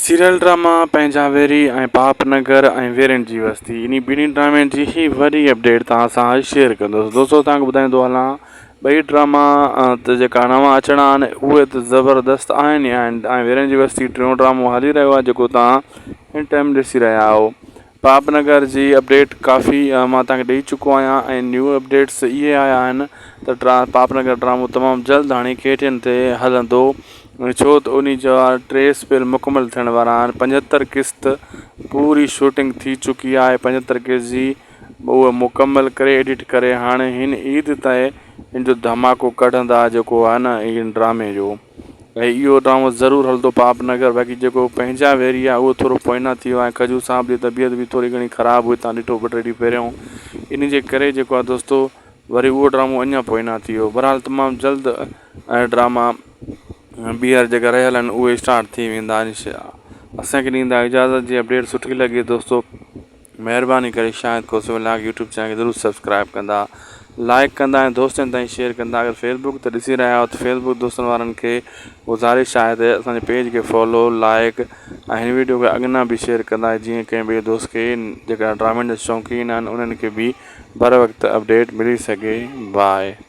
Serial drama پنهنجا ويري ۽ پاپ نگر ۽ ويرين جي وستي انهي ٻنهي ڊرامن جي هي وڏي اپڊيٽ توهان سان اڄ شيئر ڪندس دوستو توهان کي ٻڌائيندو هلان ٻئي ڊراما ته جيڪا نوان اچڻا آهن اهي ته زبردست آهن ئي آهن ۽ ويرين جي وستي ٽيون ڊرامو هلي رهيو آهي جيڪو توهان هن ٽائيم ڏسي رهيا آهيو پاپ نگر جي اپڊيٽ ڪافي مان توهان کي ڏئي چڪو آهيان ۽ نيو اپڊيٽس اهي آيا آهن ته پاپ نگر ڊرامو تمام جلد هاڻي ڪي ٽي اين تي هلندو ڇو ته انهي جا ٽي اسپيل مڪمل ٿيڻ وارا آهن 75 قسط پوري شوٽنگ ٿي چڪي آهي 75 قسط جي اهي مڪمل ڪري ايڊٽ ڪري هاڻي هن عيد تائين ان جو ڌماڪو ڪڍندا جيڪو آهي نه ان ڊرامي جو ۽ اهو ڊرامو ضرور هلندو پاپ نگر باقي جيڪو پنهنجا ويري آهي اهو ٿورو پوئنا ٿي ويو آهي کجو صاحب جي طبيعت به ٿوري گهڻي خراب هئي تان ڏٺو ٻه ٽي ڏينهن پهريون ان جي ڪري جيڪو آهي دوستو وري اهو ڊرامو اڃا پوئنا ٿي ويو بهرحال تمام جلد ۽ ڊراما ٻيهر جيڪا رهيل آهن اهي اسٽارٽ ٿي ويندا اسان کي ڏيندا اجازت جي اپڊيٽ سٺي لڳي دوستو مهرباني ڪري Shahid Khoso vlog YouTube channel کي ضرور سبسڪرائب ڪندا لائڪ ڪندا ۽ دوستن تائين شيئر ڪندا اگر فيسبوڪ تي ڏسي رهيا آهيو ته فيسبوڪ دوستن وارن کي گذارش آهي ته اسان جي پيج کي فالو لائڪ ۽ هن ويڊيو کي اڳنا به شيئر ڪندا جيئن ڪنهن ٻئي دوست کي جيڪا ڊرامن جا شوقين آهن انهن کي به بر وقت اپڊيٽ ملي سگهي باء.